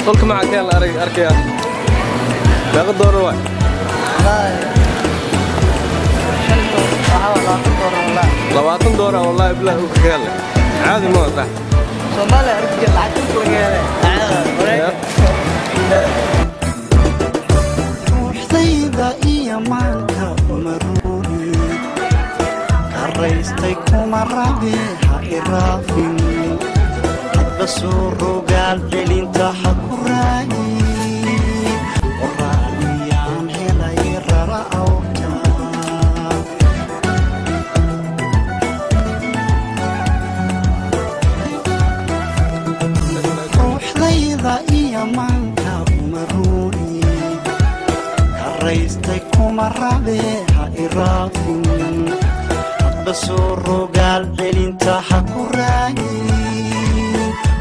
Qolka maxaa ka la arag arkaya? Meeqa doolar waay? Wallaahi 5 waxaa waa $20 wallaahi. $20 wallahi bilahi uu ka helay. Caadi ma wata. Soomaaliya aragtiga lacag dhulka laga helay. Ya. Ruuxdayda iyo maanka maruuni karaystay kuma rabe ha iraafin hadba soo rogaal celinta ha ku raagin qoraaliyaan helay rara awrta. Ruuxdayda iyo maanka umaruuni karaystay kuma rabe ha iraafin hadba soo rogaal celinta ha ku raagin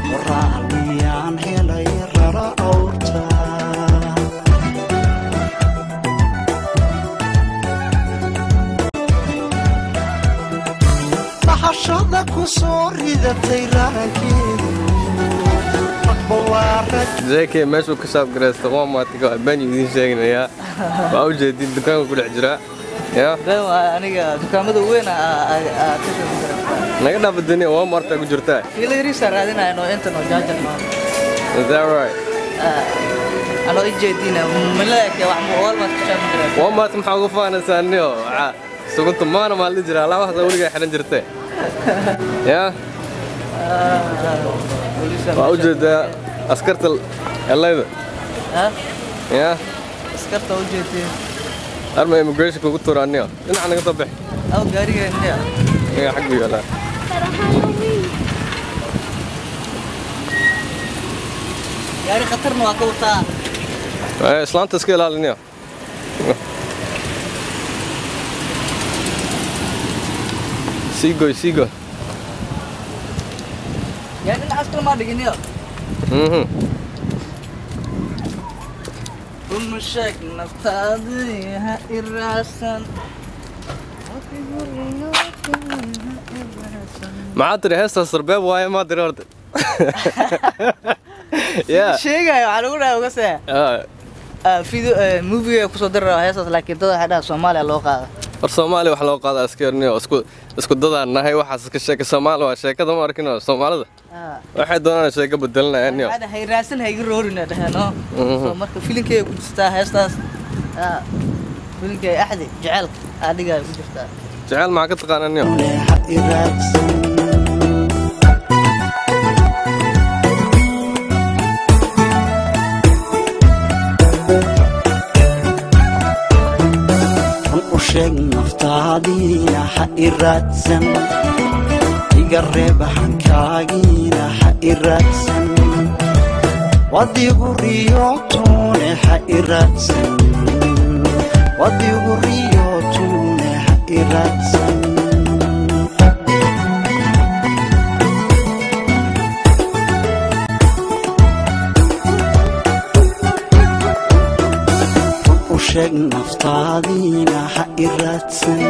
qoraaliyaan helay rara awrta. Lahashada ku soo ridatay rarankeedu ragba waa rag. JK meeshuu ka shaab garaysta Walmart-ka waa been idiin sheeganayaa. Waa u jeedin dukaanka ku dhex jira. Ya. Been waa aniga dukaamada weyn aa ka soo garaysta. Naga dhaafa dunia Walmart ku jirtaa. Fiilo yariisa raadinaya noo inta noo jaajar noo. Is that right? Anoo i jeedina malaaka wax mu Walmart ka soo garaysta. Walmart maxaa ugu faanaysaa niyo? Waxaa sugunta maana maa la jiraa alaabahaas weligaa xiran jirtay. Ya. Waa u jeedaa askarta elayda. Ha? Ya. Askarta u jeedin. Arma immigration kugu turaa niyo. Dhinaca naga soo bix. Aw gaariga niyo. Iyaga xag buu yaalaa. Gaari khatarna waa ka wataa. Islaanta iska ilaali niyo. Sii goy, sii goy. Yaa dhinacaas kale maa dhigin niyo. Uma sheeg naftaadii ha iraacsan. Maxaa tiri heestaas sarbeeb waaye maa tiri horta? Yeah. Sheegayo waxaa lagu dhahay uga see. Ah, Video movie ku soo diri rabaa heestaas laakiin dad waxay dhahaan Soomaaliya loo qaada. War Soomaaliya wax loo qaadaa iska yarniyo isku dadaan nahay waxaas iska sheeka Soomaali waa sheekada ma arkin oo Soomaalida. Waxay doonaan sheeko bedelanayaan niyo. Waxay dhahay raadsan ha iga roorin ay dhaheen oo. So marka filimkay ku jirtaa heestaas. Filimkay axdi jaceylka adiga ku jirtaa. Jacayl maxaa ka taqaanaa niyo? Ha iraadsan. Run u sheeg naftaadiina ha iraadsan iga reeb hankaagiina ha iraadsan wadigu riyootuune ha iraadsan wadigu riyootuune ha iraadsan. Run u sheeg naftaadiina ha iraadsan